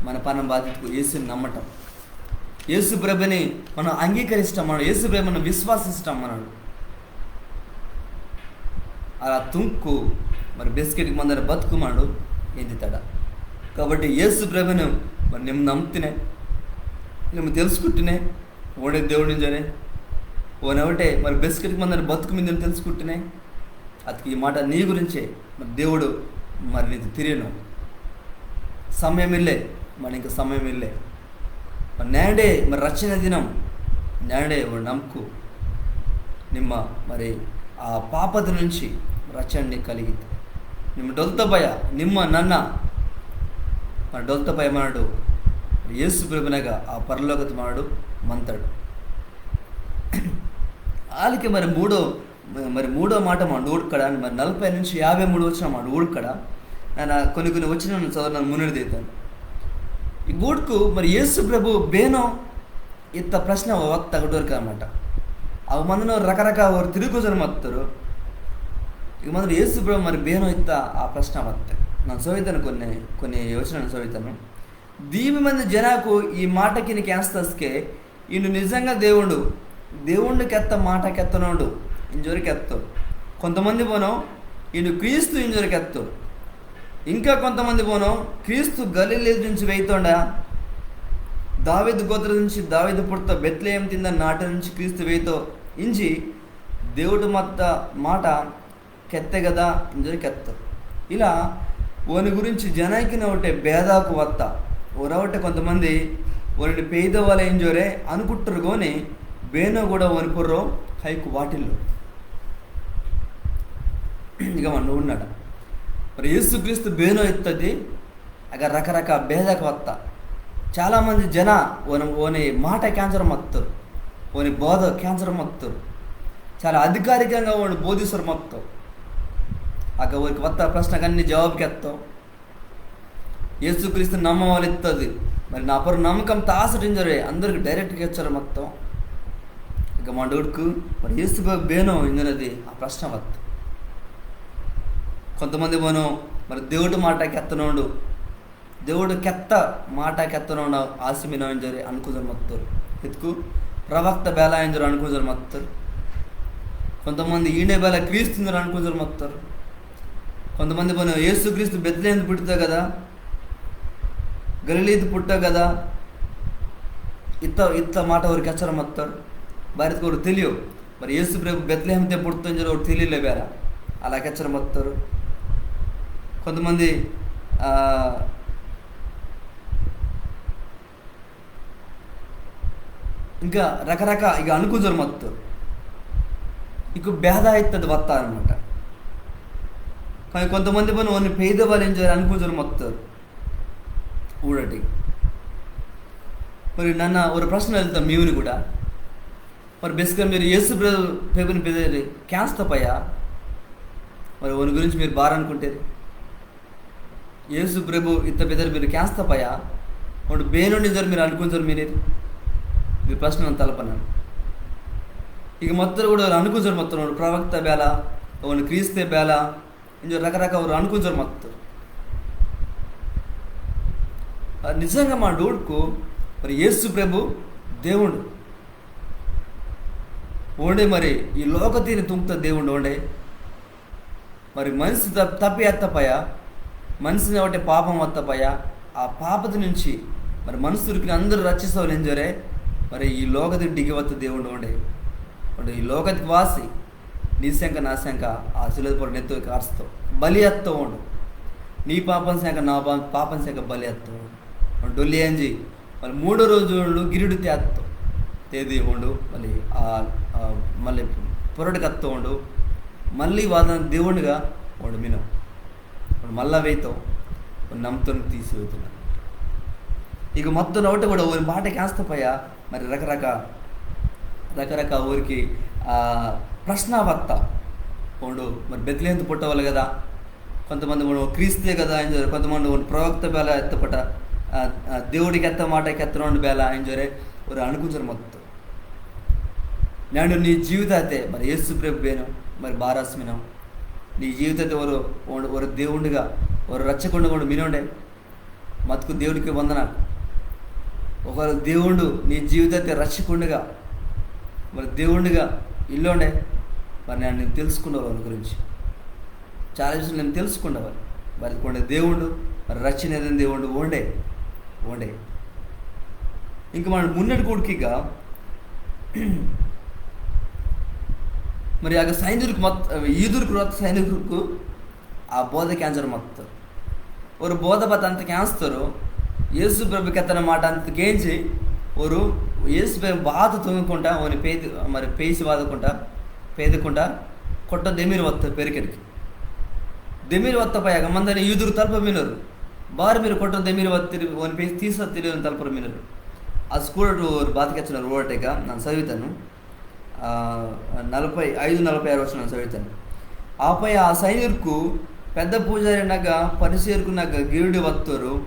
మన పానం బాతిత్కు యేసుని నమ్మటం. యేసు ప్రభుని మనం అంగీకరిస్తాం, మనం యేసు ప్రభుని విశ్వాసిస్తాం మనడు. అలా తుంకు మరి బెస్కెట్కి మందని బతుకు మనడు ఏందితాడా. కాబట్టి యేసు ప్రభుని మరి నిమ్మ నమ్ముతినే, నిమ్మ తెలుసుకుంటేనే ఓండే దేవుండు ఇంజొరే, ఓనవుటే మరి బెస్కెట్కి మందని బతుకు మిందే తెలుసుకుంటేనే, అత్కు ఈ మాట నీ గురించే మరి దేవుడు మరి నీకు తిరియను. సమయం ఇల్లే, మరి ఇంకా సమయం ఇల్లే. మరి నేండే మరి రచన దినం, నేండే ఓని నమ్ముకు నిమ్మ మరి ఆ పాపత నుంచి రచన నీకు కలిగితే. నిమ్మ డొల్తపాయ, నిమ్మ నన్న, మరి డొల్తపాయ మనడు, యేసు ప్రభునగ ఆ పరలోకత మనడు మంతాడు. ఆలకే మరి మూడో, మరి మూడో మాట మనడు ఊడ్కడ, మరి నలభై నుంచి యాభై మూడు వచనం మనడు ఊడ్కడ. నన్న కొన్ని కొన్ని వచనం చదవడం మున్నెడు దాతాను. ఈ ఊడ్కు మరి యేసు ప్రభు బేనో ఇత్త ప్రశ్న వత్త అగటోర్కి అనమాట. అవి మందనో రకరకాల ఓరు తిరుగుజోరు మత్తోరు. ఇక మందనో యేసు ప్రభు మరి బేనో ఇత్త ఆ ప్రశ్న వత్త. నన్న సోవితాను కొన్ని, కొన్ని వచనం సోవితాను. దీవి మంది జనాకు ఈ మాటకిని కేంజ్తస్కే, ఈండు నిజంగా దేవుండు, దేవుండు కెత్త మాట కెత్తనోండు ఇంజోరి కెత్తోరు. కొంతమంది బోనో, ఈండు క్రీస్తు ఇంజోరి కెత్తోరు. ఇంకా కొంతమంది బోనో, క్రీస్తు గలిలీ నుంచి వెయితోండా, దావీదు గోత్రం నుంచి దావీదు పుట్త బెత్లెహేం తింద నాటి నుంచి క్రీస్తు వెయితో ఇంజి దేవుడు మత్త మాట కెత్తే గదా ఇంజోరి కెత్తోరు. ఇలా ఓని గురించి జనాకిన ఒకటే భేదాకు వత్త. ఓరవటే కొంతమంది ఓనిని పెయిదవాలే ఇంజోరే అనుకుట్టోరు గోని, బేనో కూడా ఓని పొర్రో కైకు వాటిల్లో. ఇక మనడు ఊడ్నాడ. మరి యేసుక్రీస్తు బేనో ఇత్తది అగ రకరకాల భేదాకు వత్త. చాలా మంది జన ఓని, ఓని మాట కేంజోరు మత్తోరు, ఓని బోధ కేంజోరు మత్తోరు, చాలా అధికారికంగా ఓండు బోధిసోరు మత్తోరు. అగ ఓరికి వత్త ప్రశ్నకన్ని జవాబు కెత్తోరు. యేసుక్రీస్తు నమ్మవాలిత్తది, మరి నా పొర్రో నమ్మకం తాసటింజోరే అందరికి డైరెక్ట్గా కెచ్చోరు మత్తోరు. ఇక మనడు ఊడ్కు మరి యేసు బేనో ఇందనది ఆ ప్రశ్న వత్త. కొంతమంది బోనో, మరి దేవుడు మాట కెత్తనోండు, దేవుడు కెత్త మాట కెత్తనోండు ఆసి మినో ఇంజోరి అనుకుజోరు మత్తోరు. ఇత్కు ప్రవక్త బేల ఇంజోరి అనుకుజోరు మత్తోరు. కొంతమంది ఈండే బేల క్రీస్తు ఇంజోరి అనుకుజోరు మత్తోరు. కొంతమంది బోనో యేసుక్రీస్తు బెత్లెహేం పుట్తో గదా, గలిలీతు పుట్తో గదా, ఇత్త, ఇత్త మాట ఓరు కెచ్చోరు మత్తోరు. బారిత్కు ఓరు తెలియో. మరి యేసు ప్రభు బెత్లెహేంతే పుట్తో ఇంజోరి ఓరు తెలియలే బేల. అలా కెచ్చోరు మత్తోరు. కొంతమంది, ఆ, ఇంకా రకరకాల ఇక అనుకుజోరు మత్తోరు. ఇక భేద ఇత్తది వత్త అనమాట. కానీ కొంతమంది బోనో ఓని పెయిదవాలే ఇంజోరి అనుకుజోరు మత్తోరు. ఊడటి. మరి నన్న ఓరు ప్రశ్న వెళ్తా మీవుని కూడా. మరి బేస్గా మీరు యేసు ప్రభు, ప్రభుని పెదేరి కేంజ్తపాయ, మరి ఓని గురించి మీరు బారనుకుంటేరి. యేసు ప్రభు ఇత్త పెదేరి మీరు కేంజ్తపాయ, ఓండు బేనోండు ఇంజోరి మీరు అనుకుజోరు మినేరి. మీరు ప్రశ్న నన్న తలపనాను. ఇక మత్తోరు కూడా ఓరు అనుకుజోరు మత్తోరు, ఓండు ప్రవక్త బేల, ఓండు క్రీస్తే బేల, ఇంజోరి రకరకాల ఓరు అనుకుజోరు మత్తోరు. ఆ, నిజంగా మనడు ఊడ్కు మరి యేసు ప్రభు దేవుండు. ఓండే మరి ఈ లోకతిని తుంగ్త దేవుండు ఓండే. మరి మనిషి త-, తప్పి అత్తపాయ, మనిషిని ఒకటే పాపం వత్తపాయ, ఆ పాపతి నుంచి మరి మనుషులకి అందరూ రక్షిసవాలి ఇంజోరే, మరి ఈ లోకతికి డిగి వత్త దేవుండు ఓండే. ఓండు ఈ లోకతికి వాసి, నీ సెంక నా సెంక, ఆ సిలువ పొర్రో నెత్తురు కార్స్తో, బలి అత్తో ఓండు. నీ పాపం సెంక నా పా-, పాపం సెంక బలి అత్తో ఓండు. ఓండు డొల్లి అంజి, మళ్ళీ మూడో రోజు ఓండు గిరిడు తేత్తో. తేది ఓండు, మళ్ళీ ఆ, ఆ, మళ్ళీ పొర్రొటికి అత్తో ఓండు. మళ్ళీ వాదన దేవుండుగా ఓండు మినో. ఓండు మళ్ళా వెయితో, ఓండు నమ్తోని తీసి వెయితున్నా. ఇక మత్తోరు ఒకటే కూడా ఓని మాట కేంజ్తపాయ, మరి రకరక, రకరక ఓరికి, ఆ, ప్రశ్న వత్త. ఓండు మరి బెత్లెహేంతే పుట్టవాలి కదా, కొంతమంది ఓండు క్రీస్తే కదా ఇంజోరే, కొంతమంది ఓండు ప్రవక్త బేల ఇత్తపట, ఆ, ఆ, దేవుడు కెత్త మాట కెత్తనోండు బేల ఇంజోరే, ఓరు అనుకుజోరు మత్తోరు. నేండు నీ జీవితాతే మరి యేసు ప్రభు బేనో, మరి బారాసి మినో. నీ జీవితాతే ఓరు, ఓరు, ఓరు దేవుండుగా, ఓరు రక్షకుండుగా ఓండు మినోండే. మత్కు దేవుడికి వందనాలు. ఒకవేళ దేవుండు నీ జీవితాతే రక్షకుండుగా, మరి దేవుండుగా ఇల్లోండే, మరి నన్న నిమ్మ తెలుసుకుండవాలి ఓని గురించి. చాలా విషయాలు నిమ్మ తెలుసుకుండవాలి. మరి ఓండే దేవుండు, మరి రక్షణ ఏదైనా దేవుండు ఓండే, ఓండే. ఇంకా మనడు మున్నెటికి ఊడ్కిగా, మరి అగ సైనికుర్కు మత్-, యూదుర్కు వత్త సైనికుర్కు ఆ బోధ కేంజోరు మత్తోరు. ఓరు బోధ బత అంత కేంజ్తోరు, యేసు ప్రభు కెత్తన మాట అంత కేంజి, ఓరు యేసు ప్రభు బాత తుంగకుంట, ఓని పేది, మరి పేసి వాదకుంట, పేదకుంట, కొట్ట దెమిరి వత్తోరు పెరికెటికి. దెమిరి వత్త పయ్యగ మందని యూదురు తల్ప మినరు. బారి మీరు కొట్ట దెమిరి వత్తిరి, ఓని పేసి తీసత్తిరి ఓని తల్పర మినరు. ఆ స్కూడటు ఓరు బాత కెచ్చనరు ఓటేక నన్న సవితను. ఆ, నలభై ఐదు, నలభై ఆరు వచనం చదువుతాను. ఆపై ఆ సైనికుర్కు పెద్ద పూజారినగ్గ పరిసేర్కునగ్గ గిరుడి వత్తోరు,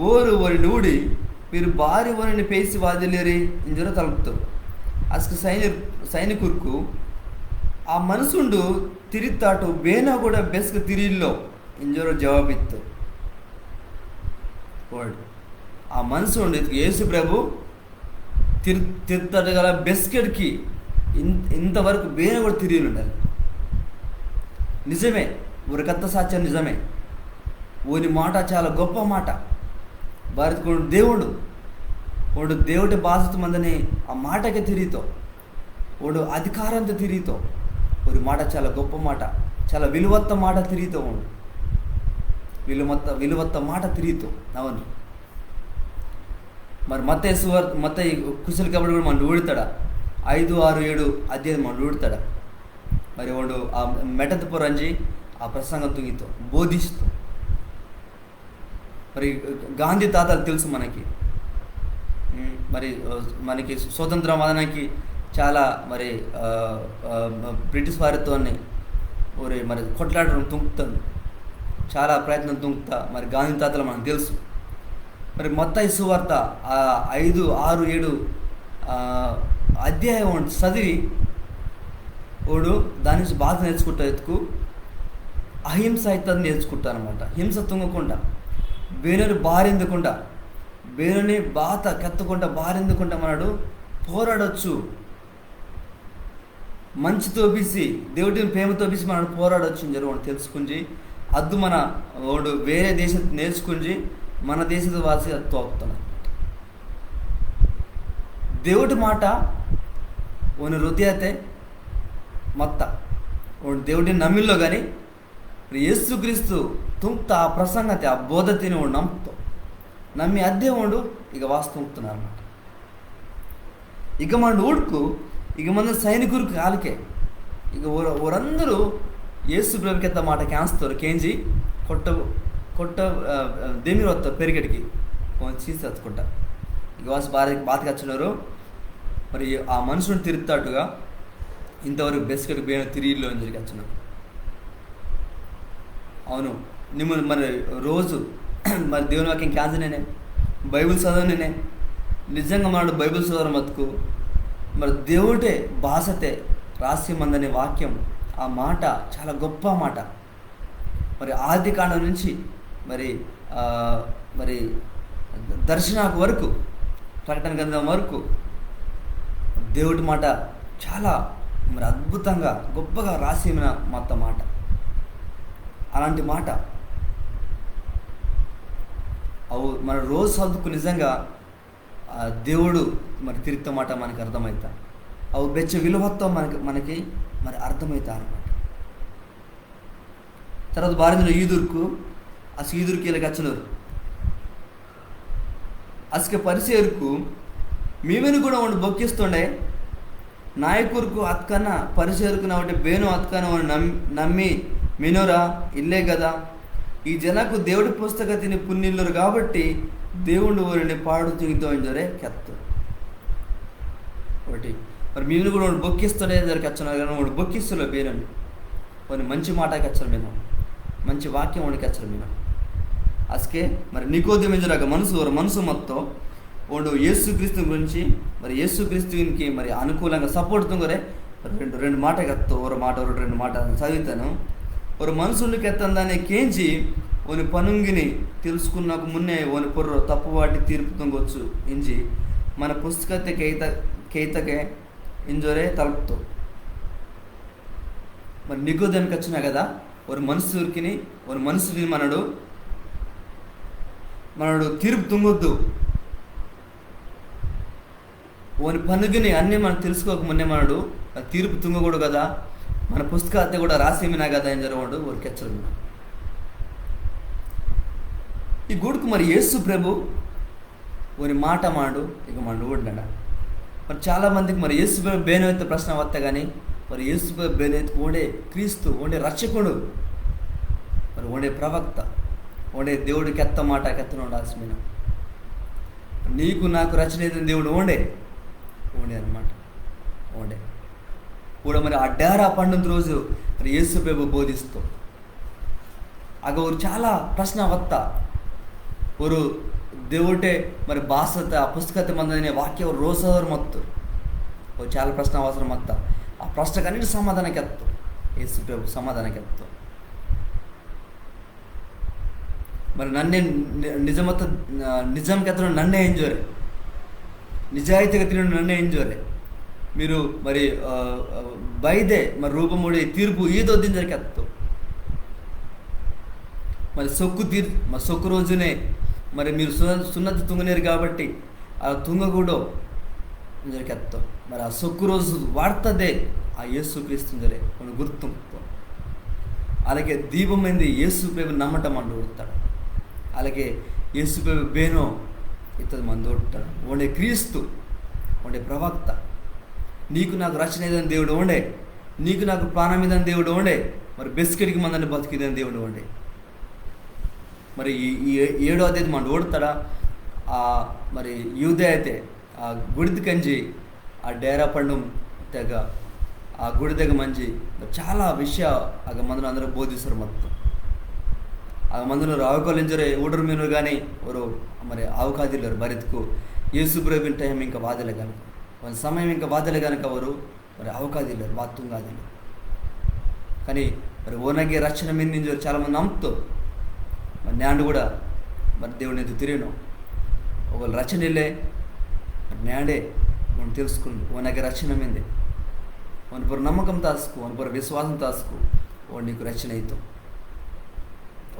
ఓరు ఓరిని ఊడి, మీరు బారి ఓనిని పేసి వాదిల్లిరి ఇంజోరె తల్ప్తోరు. అస్కె సైని-, సైనికుర్కు, ఆ మనుసుండు తిరిత్తాటు బేనో గూడ బెస్కె తిరియిల్లో ఇంజోరె జవాబిత్తోరు. వర్డ్. ఆ మనుసుండు ఇత్కు యేసు ప్రభు తిర్-, తిర్తడగల బెస్కెట్కి ఇన్-, ఇంతవరకు బేనో గూడ తిరియిల్లోండాలి. నిజమే, ఓరు కెత్త సాచ్చ నిజమే. ఓని మాట చాలా గొప్ప మాట. బారిత్కు దేవుడు, ఓండు దేవుటి బాసతె మందని ఆ మాటకె తిరియితో, ఓండు అధికారంతె తిరియితో, ఓని మాట చాలా గొప్ప మాట, చాలా విలువత్త మాట తిరియితో ఓండు. విలువత్త, విలువత్త మాట తిరియితో. అవును. మరి మత్తయి సువార్త, మత్తయి కుశల కబురు కూడా మనడు ఊడతాడా? ఐదు, ఆరు, ఏడు అధ్యాయం మనడు ఊడతాడా? మరి ఓండు ఆ మెట్టతె పొర్రొ అంజి ఆ ప్రసంగం తుంగితో, బోధిస్తో. మరి గాంధీ తాతలు తెలుసు మనకి. ఉమ్, మరి, ఆ, మనకి స్వతంత్రం అనడానికి చాలా మరి, ఆ, ఆ, బ్రిటిష్ వారితోని ఓరి మరి కొట్లాడటం తుంగుతాను, చాలా ప్రయత్నం తుంగుతా మరి గాంధీ తాతలు మనకు తెలుసు. మరి మత్తయి సువార్త ఆ ఐదు, ఆరు, ఏడు, ఆ, అధ్యాయం చదివి ఓండు దాని నుంచి బాత నేర్చుకుంటా ఎత్తుకు అహింస అయితే నేర్చుకుంటా అనమాట. హింస తుంగకుండా, బేనోని బారిందకుండా, బేనోని బాత కెత్తకుండా, బారిందకుండా మనడు పోరాడొచ్చు. మంచితో బీసి, దేవుటిని ప్రేమతో బీసి మనడు పోరాడొచ్చు ఇంజోరె ఓండు తెలుసుకుంజి, అద్దు మన ఓండు వేరే దేశ నేర్చుకుంజి, మన దేశత వాసి అద్దు తోపుతాడు. దేవుటి మాట ఓని హృదయతె మత్త, ఓండు దేవుటిని నమ్మిల్లో గాని, యేసుక్రీస్తు తుంగ్త ఆ ప్రసంగతె, ఆ బోధతిని ఓండు నమ్తో. నమ్మి అద్దె ఓండు ఇక వాసి తుంగ్తోండు అనమాట. ఇక మనడు ఊడ్కు, ఇక మన సైనికుర్కు ఆలకే. ఇక ఓర-, ఓరందరూ యేసు ప్రభు కెత్త మాట కేంజ్తోరు, కేంజి కొట్ట, కొట్ట, ఆ, ఆ, దెమిరి వత్తోరు పెరికెట్కి. ఓని తీసత్కుంట. ఇక వాసి బాత, బాత కెచ్చినోరు. మరి ఆ మనుసుండు తిరిత్తాటుగా ఇంతవరకు బెస్కెట్కి బేనో తిరియిల్లో ఇంజోరె కెచ్చినోరు. అవును, నిమ్మ మరి రోజు మరి దేవుని వాక్యం కేంజనేనే, బైబిల్ చదవనేనే. నిజంగా మనడు బైబిల్ చదవర మత్కు మరి దేవుటే బాసతే రాసి మందని వాక్యం, ఆ మాట చాలా గొప్ప మాట. మరి ఆది కాండం నుంచి మరి, ఆ, మరి దర్శనాకు వరకు, ప్రకటన గ్రంథం వరకు దేవుటి మాట చాలా మరి అద్భుతంగా, గొప్పగా రాసి ఉన్న మొత్తం మాట. అలాంటి మాట అవు మన రోజు చదువుకు నిజంగా, ఆ, దేవుడు మరి తిరిగితే మాట మనకి అర్థమవుతా, అవు బెచ్చ విలువత్తో మనకి, మనకి మరి అర్థమవుతా అనమాట. తర్వాత బారిందిన యూదుర్కు, అసలు యూదుర్కు ఇలా కచ్చినోరు. అసలు పరిసేర్కు మీవెను కూడా ఉండి బొక్కిస్తుండే. నాయకుర్కు అత్కన పరిసేర్కు నవ్వటి బేను అత్కన ఓని నమ్-, నమ్మి మినోరా ఇల్లే కదా. ఈ జనకు దేవుడి పుస్తక తిని పున్నిల్లురు కాబట్టి దేవుడు ఓరిని పాడు తింగితో ఇంజోరే కెత్తు. ఒకటి మరి మీవెను కూడా ఉండి బొక్కిస్తుండే ఇంజోరే కెచ్చినోరు కానీ ఉండి బొక్కిస్తులో బేనని. ఓని మంచి మాట కెచ్చోరు మినో, మంచి వాక్యం ఓండు కెచ్చోరు మినో. అస్కే మరి నికోదేము ఇంజోరే ఒక మనుసు, ఒక మనుసు మత్తో ఓండు యేసుక్రీస్తు గురించి, మరి యేసుక్రీస్తుకి మరి అనుకూలంగా సపోర్ట్ తుంగోరే. రెండు, రెండు మాట కెత్తో, ఒక మాట, ఒక రెండు మాట చదివితాను. ఒక మనుసుండు కెత్తందానే కేంజి ఓని పనుంగిని తెలుసుకున్నకు మున్నే ఓని పొర్రో తప్పువాటి తీర్పు తుంగొచ్చు ఇంజి మన పుస్తకతే కేత-, కేతకే ఇంజోరే తలుపుతో. మరి నికోదేము కెచ్చినా కదా, ఒక మనుసుర్కిని, ఒక మనుసుని మనడు, మనడు తీర్పు తుంగొద్దు. ఓని పనుగిని అన్నీ మనం తెలుసుకోక మున్నే మనడు ఆ తీర్పు తుంగకూడదు కదా, మన పుస్తకాతే కూడా రాసి మినా కదా ఇంజోరే ఓండు ఓరికి కెచ్చోరు. ఈ గూడుకు మరి యేసు ప్రభు ఓని మాట మాడు, ఇక మనడు ఊడినాడా? మరి చాలా మందికి మరి యేసు ప్రభు బేనో ఇత్త ప్రశ్న వత్త కానీ, మరి యేసు ప్రభు బేనో ఇత్త ఓండే క్రీస్తు, ఓండే రక్షకుడు. మరి ఓండే ప్రవక్త, ఓండే దేవుడు కెత్త మాట కెత్తనోండు ఆస్మిన. నీకు నాకు రచన ఏదని దేవుడు ఓండే, ఓండే అనమాట, ఓండే. కూడా మరి ఆ డేరా పండుగ రోజు మరి యేసు ప్రభు బోధిస్తూ అగ ఓరు చాలా ప్రశ్న వత్త. ఓరు దేవుటే మరి బాసత ఆ పుస్తకతే మందని వాక్య ఓరు రోజు ఓరు మత్తు. ఓ చాలా ప్రశ్న అవసరం వత్త. ఆ ప్రశ్నకు అన్నిటి సమాధానం కెత్తో. యేసు ప్రభు సమాధానం కెత్తో. మరి నన్నే ని-, నిజమత్త, ఆ, నిజం కెత్తను నన్నే ఎంజోరే. నిజాయితీగా తినను నన్నే ఎంజోరే. మీరు మరి, ఆ, ఆ, బైదే మరి రూపముడి తీర్పు ఈదొద్దింజోరే కెత్తో. మరి సొక్కు తీర్-, మరి సొక్కు రోజునే మరి మీరు సు-, సున్నతి తుంగనేరు కాబట్టి ఆ తుంగకూడో ఇంజోరే కెత్తో. మరి ఆ సొక్కు రోజు వార్తదే ఆ యేసు క్రీస్తు ఇంజోరే, ఓని గుర్తు. అలాగే దీపమైంది యేసు ప్రభు నమ్మటం మండు ఊడతాడు. అలాగే యేసు ప్రభు బేనో ఇత్తది మందు ఊడతాడు. ఓండే క్రీస్తు, ఓండే ప్రవక్త. నీకు నాకు రచన ఏదని దేవుడు ఓండే, నీకు నాకు ప్రాణం ఇదని దేవుడు ఓండే, మరి బెస్కెట్కి మందని బతుకిదని దేవుడు ఓండే. మరి ఈ, ఈ ఏడో అధ్యాయం మండు ఊడతాడా? ఆ, మరి యూదే అయితే ఆ గుడిది కంజి ఆ డేరా పండు తెగ ఆ గుడి దగ్గర మంచి చాలా విషయ అగ మందులు అందరూ బోధిస్తారు మొత్తం. ఆ మందులు రావుకోలించరే ఊడరు మీరు కానీ వారు మరి అవకాదిల్లారు బరితుకు యేసు ప్రభుని టైం ఇంకా వాదలే కనుక, వాని సమయం ఇంకా వాదలే కనుక వారు మరి అవకాదిల్లారు, వాత్తుంగాదిల్లారు. కానీ మరి ఓనగే రచన మిందింజో చాలా మంది నమ్ముతూ మరి నేండు కూడా మరి దేవుని ఎదురు తిరిగినాం. ఒకవేళ రచన ఇల్లే మరి నేండే మనం తెలుసుకుంది ఓనగే రచన మిందే. ఓని పొర నమ్మకం తాసుకు, ఓని పొర విశ్వాసం తాసుకు, ఓ నీకు రచన అవుతాం,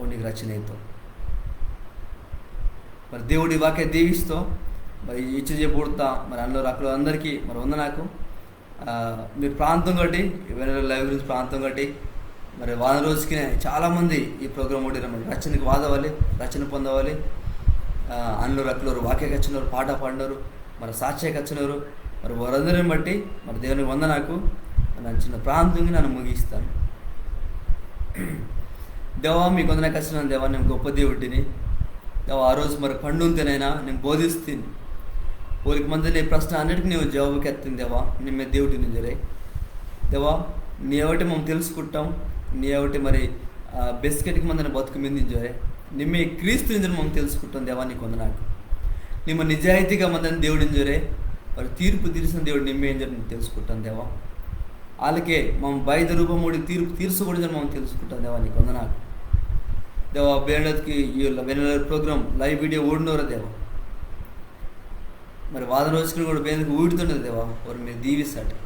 ఓ నీకు రచన అవుతాం. మరి దేవుడి వాక్య దీవిస్తూ మరి ఇచ్చి పుడతా మరి అందులో అక్కడ అందరికీ మరి వందనాకు. ఆ, మీరు ప్రాంతం కట్టి, వెనెల లైవ్ గురించి ప్రాంతం కట్టి మరి వారం రోజుకినే చాలామంది ఈ ప్రోగ్రామ్ ఓడిరమ్మని రచనకు వాదవాలి, రచన పొందవాలి. ఆ, అందులో రకులోరు వాక్య కచ్చినోరు, పాట పాడినోరు, మరి సాక్ష్య కచ్చినోరు, మరి వారందరిని బట్టి మరి దేవుని వందనాకు. నన్ను చిన్న ప్రార్థనగా నన్ను ముగిస్తాను. దేవా, మీకు వందనాకు కచ్చినాను దేవా, నేను గొప్ప దేవుడిని. దేవా, ఆ రోజు మరి పండుంతేనైనా నేను బోధిస్తుంది. ఓరికి మంది నీ ప్రశ్న అన్నిటికీ నీవు జవాబు కెత్తింది దేవా, నిమ్మే దేవుడిని జరే. దేవా, నీ ఏవటి మనం తెలుసుకుంటాం, నీ ఏవటి మరి, ఆ, బెస్కెట్కి మందని బతుకు మిందింజోరే. నిమ్మే క్రీస్తు ఇంజని మనం తెలుసుకుంటాం దేవా, నీకు వందనాకు. నిమ్మ నిజాయితీగా మందని దేవుడు ఇంజోరే, మరి తీర్పు తీర్చిన దేవుడు నిమ్మే ఇంజని తెలుసుకుంటాం దేవా. అలాగే మనం బయట రూపముడి తీర్పు తీర్చకూడదని మనం తెలుసుకుంటాం దేవా, నీకు వందనాకు. దేవా, బేనడత్కి ఈ వెనల ప్రోగ్రామ్ లైవ్ వీడియో ఊడినోరా దేవా. మరి వాదన రోజుకుని కూడా బేనకు ఊడుతుండదు దేవా, వారు మీరు దీవిస్తాడు.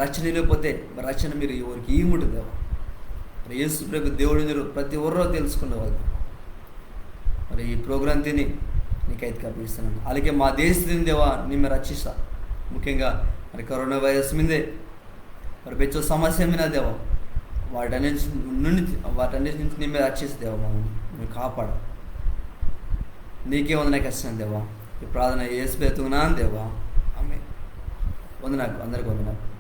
రచన లేకపోతే మరి రచన మీరు ఎవరికి ఈముంటు దేవా. మరి యేసు ప్రభు దేవుడు మీరు ప్రతి ఒక్కరో తెలుసుకునేవాళ్ళు. మరి ఈ ప్రోగ్రామ్ తిని నీకు అయితే కనిపిస్తున్నాను. అలాగే మా దేశ తిని దేవా నిమ్మే రక్షిస్తా. ముఖ్యంగా మరి కరోనా వైరస్ మీదే మరి బెచ్చో సమస్య మినా దేవా, వాటన్నిటి నుంచి, వాటన్నిటి నుంచి నిమ్మే రక్షిస్తా దేవా, మమ్మల్ని మీరు కాపాడు. నీకే వందనాకు కచ్చినాను దేవా. ఈ ప్రార్థన యేసు పేరుతో నాను దేవా. ఆమె. వందనాకు, అందరికి వందనాకు.